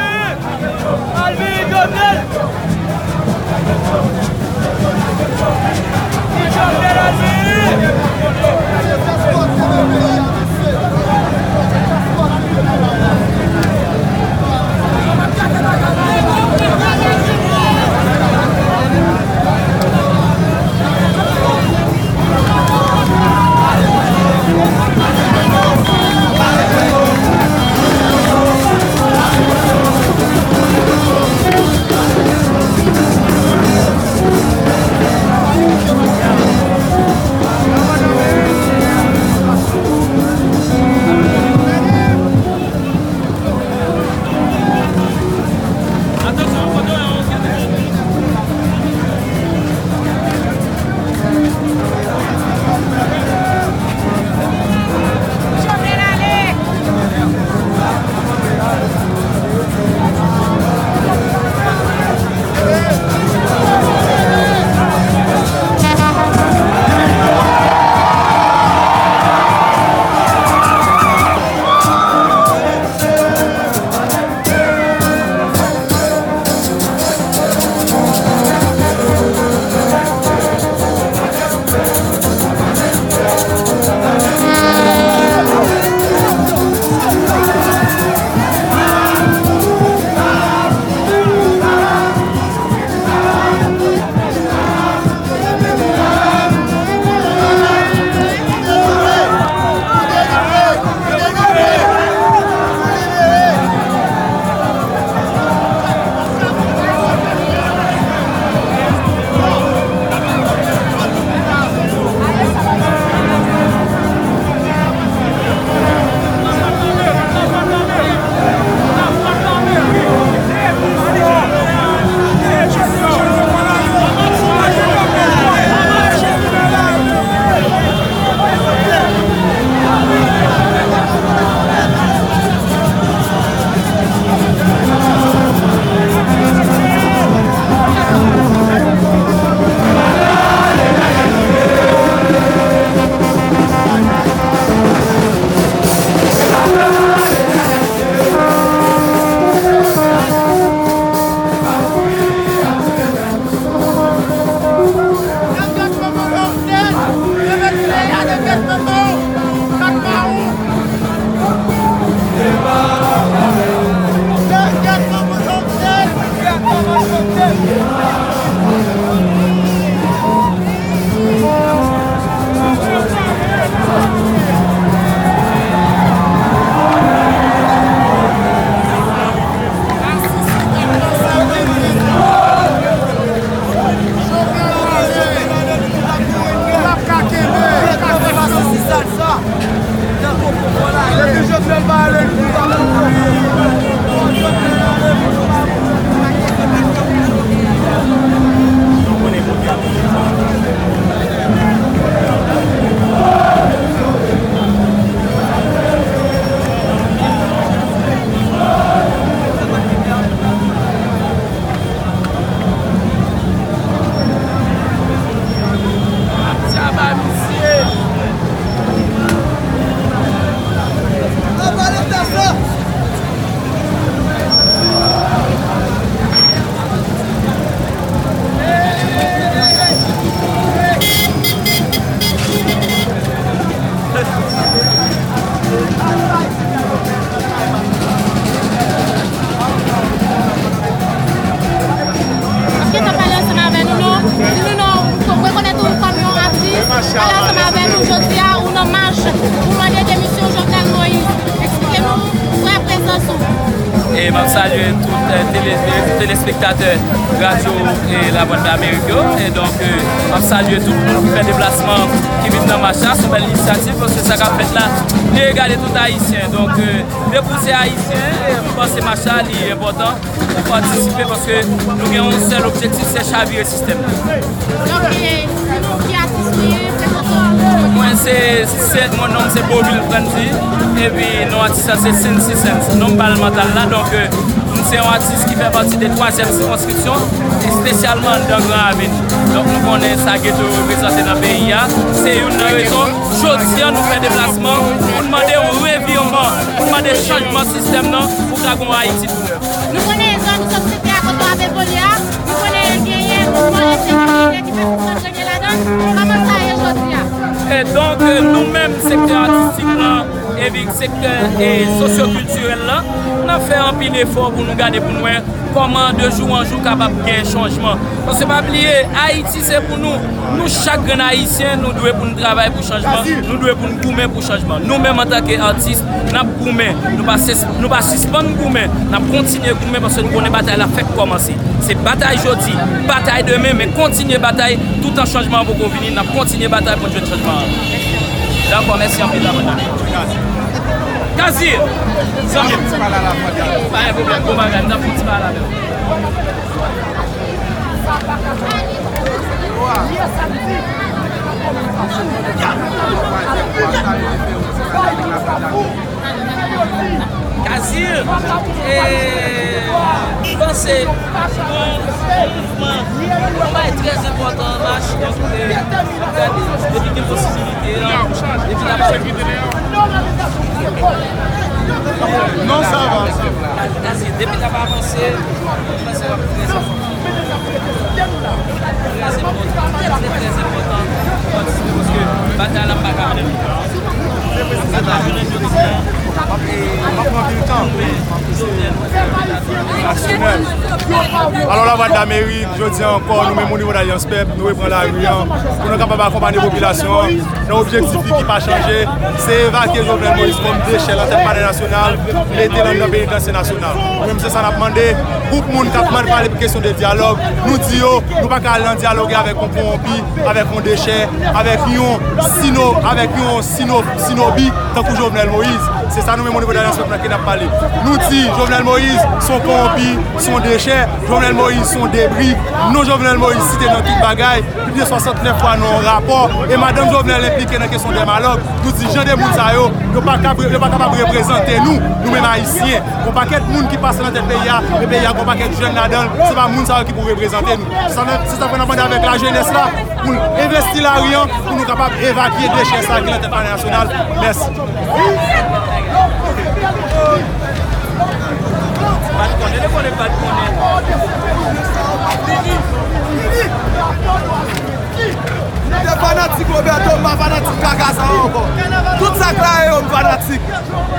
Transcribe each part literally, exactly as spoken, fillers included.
Alvin! Alvin Jovenel! Jovenel Alvin! Èske w ka pale ansanm avè nou non? Di nou non, nou rekonèt ou kòm yon atis. Pale ansanm avè nou jodi a, ou nan mach, ou mande demisyon Jovenel Moïse. Eksplike nou vrè prezans ou. E m ap salye tout, eh, tele-, telespektatè radyo, eh, Lavwadlamerik yo. E donk, eh, m ap salye tout moun ki fè deplasman, ki vin nan mach la. Se yon bèl inisyativ, paske sa k ap fèt la, li regade tout Ayisyen. Donk, eh, depi w se Ayisyen, eh, m panse mach la, li enpòtan pou patisipe, paske nou gen yon sèl objektif, se chavire sistèm nan. Donk, eh, di nou ki atis ou ye, prezante w. Mwen se, se, mon non se Beauville Frandy, epi non atis la se Sensi Sens, non m pa al mantal la, donk, eh, m Se yon atis ki fè pati de twazyèm sikonskripsyon, espesyalman anndan Gran Ravin. Donk, nou konnen sa geto yo reprezante nan peyi a. Se youn nan rezon, jodi a, nou fè deplasman pou n mande yon revireman, pou n mande chanjman sistèm nan, pou ka gen yon Ayiti tou nèf. Nou konnen zòn sòt sete a kote w ap evolye a, nou konnen genyen mouvman ensekirite ki fè moun rantre gen ladan l. Kòman sa ye jodi a? E donk, nou menm, sektè atistik lan, epi sektè, e, sosyokiltirèl la, n ap fè anpil efò pou nou gade pou n wè kòman de jou an jou kapab gen chanjman. Paske pa bliye, Ayiti se pou nou. Nou chak grenn Ayisyen, nou dwe pou n travay pou chanjman, nou dwe pou n goumen pou chanjman. Nou menm antanke atis, n ap goumen, nou pa ses-, nou pa sispann goumen, n ap kontinye goumen paske nou konnen batay la fèk kòmanse. Se batay jodi, batay demen, men kontinye batay toutan chanjman an poko vini, n ap kontinye batay pou n jwenn chanjman an. Dakò, mèsi anpil la, madam. Kazi, zanmi m. Pa gen pwoblèm, bon bagay, n ap fè yon ti pale avè w. Kazi, e, m panse, bon, bon mouvman, yon bagay trè enpòtan an mach, donk, e, gade, depi gen posibilite an, depi n ap Non, sa va, sa va. Kazi, depi n ap avanse, m panse w ap trè enpòtan. Trè enpòtan, trè, trè enpòtan pou patisipe, paske batay la pa ka pèdi. Sa ta jounen jodi a, e, Aksyonè. Alò, Lavwadlamerik, jodi a ankò, nou menm o nivo de Alyans Pèp, nou repran lari a, pou nou kapab akonpanye popilasyon an nan objektif li ki pa chanje, se evakye Jovenel Moïse kòm dechè nan tèt Palè Nasyonal, mete l anndan penitansye nasyonal. Nou menm, se sa n ap mande. Gwoup moun k ap mal pale pou kesyon de dyalòg, nou di yo, nou pa ka al nan dyalòg avèk yon kowonpi, avèk yon dechè, avèk yon sino-, avèk yon sino-, sinobi tankou Jovenel Moïse. Se sa nou menm o nivo de Alyans Pèp la ke n ap pale. Nou di Jovenel Moïse se yon kowonpi, se yon dechè, Jovenel Moïse se yon debri. Non Jovenel Moïse site nan tout bagay, plis de swasantnèf fwa nan yon rapò, e madanm Jovenel enplike nan kesyon dèmalòg. Nou di jan de moun sa yo, yo pa kab-, yo pa kapab reprezante nou, nou menm Ayisyen. Yon pakèt moun ki pase nan tèt peyi a, e peyi a gen yon pakèt jèn ladan l, se pa moun sa yo ki pou reprezante nou. Se sa, se sa fè n ap mande avèk lajenès la, pou l envesti lari an, pou nou kapab evakye dechè sa ki nan tèt Palè Nasyonal. Mèsi. Pa t konnen, li konnen pa t konnen. M te fanatik Roberto, m pa fanatik kaka sa ankò. Tout sa k la yo, m fanatik.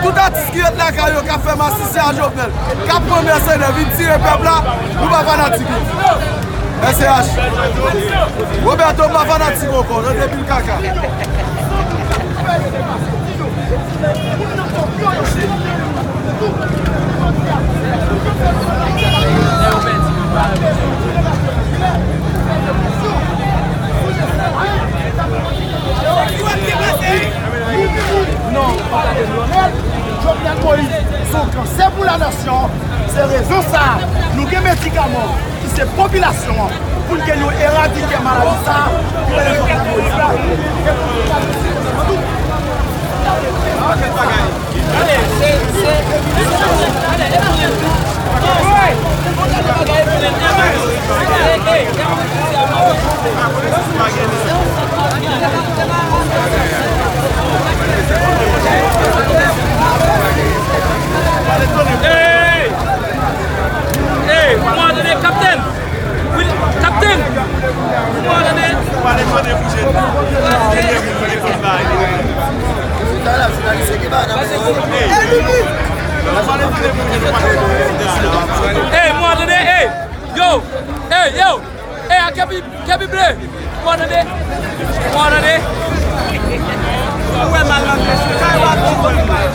Tout atis ki ret lakay yo k ap fè masisi a Jovenel, k ap pran mèsenè vin tire pèp la, nou pa fanatik li. S C H. Roberto, m pa fanatik ou ankò, nan debil kaka. Non, Jovenel Moïse, se yon kansè pou lanasyon. Se rezon sa a, nou gen medikaman ki se popilasyon an, pou n ke nou eradike maladi sa a, ki rele Jovenel Moïse la. E pou nou eradike tout. Hey! Hey, ou mwen tande, kaptèn! Wi, kaptèn! Ou mwen tande! Hey, ou mwen tande, hey! Yo! Hey, yo! Hey, a kepi! Kepi ble! Ou tande? Ou tande? Ou wè mal nan mesye. Sa yo ap di konn mal.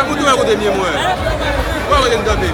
Ou tou wè kote m ye mwen. Ou wè kote m kanpe.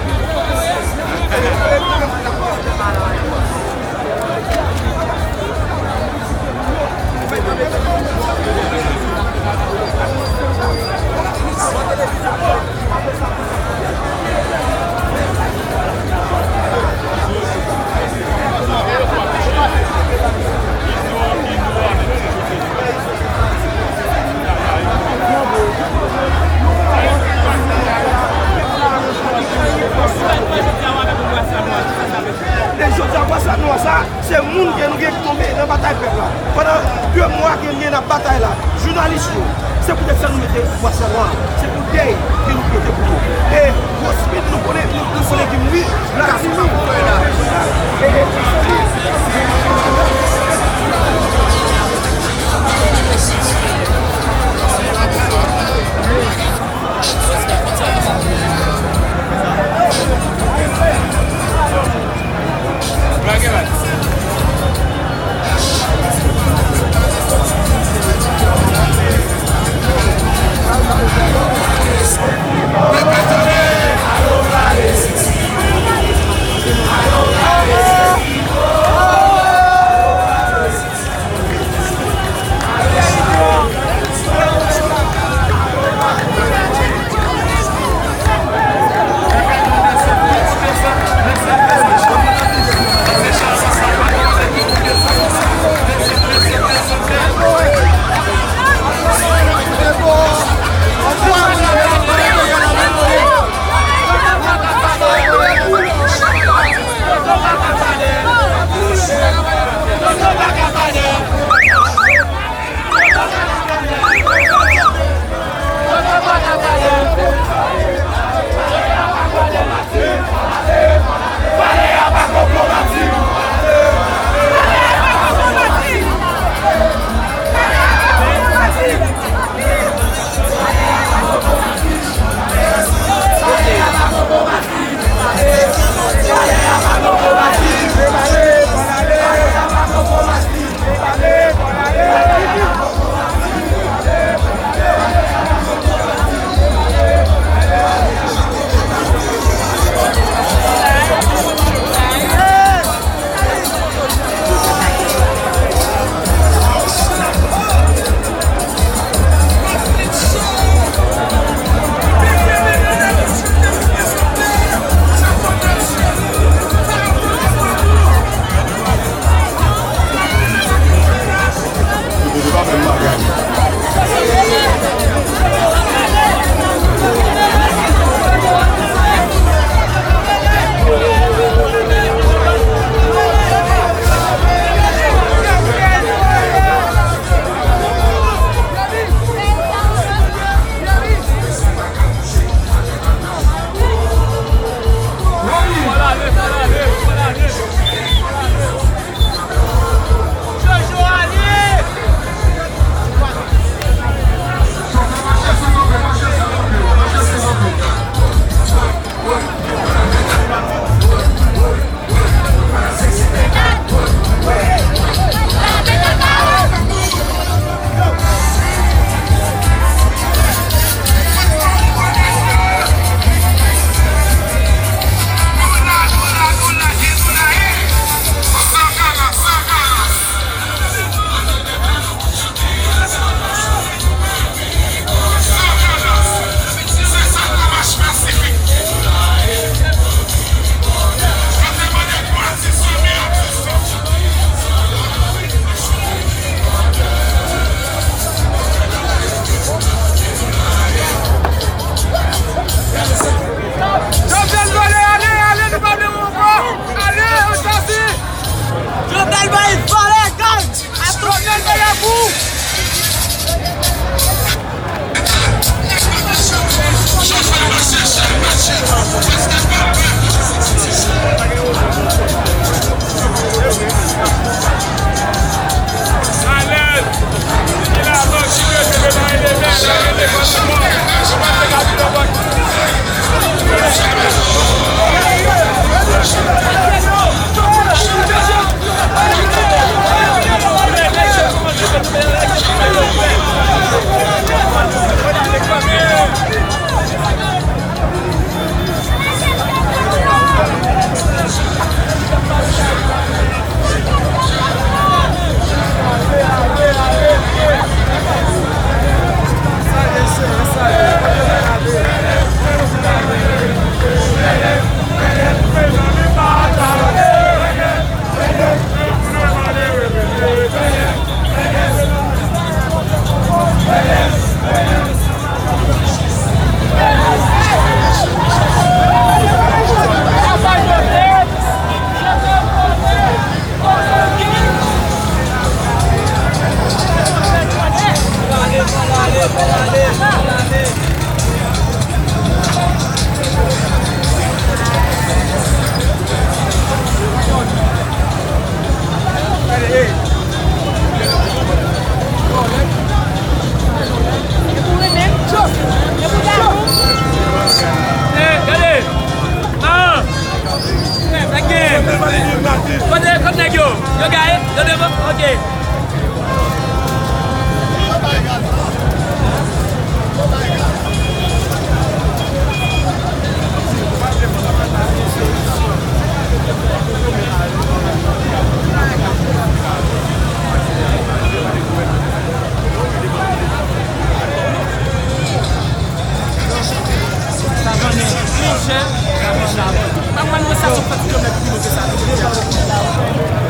Papa nou sa se yon kilomèt pi lwen ke sa.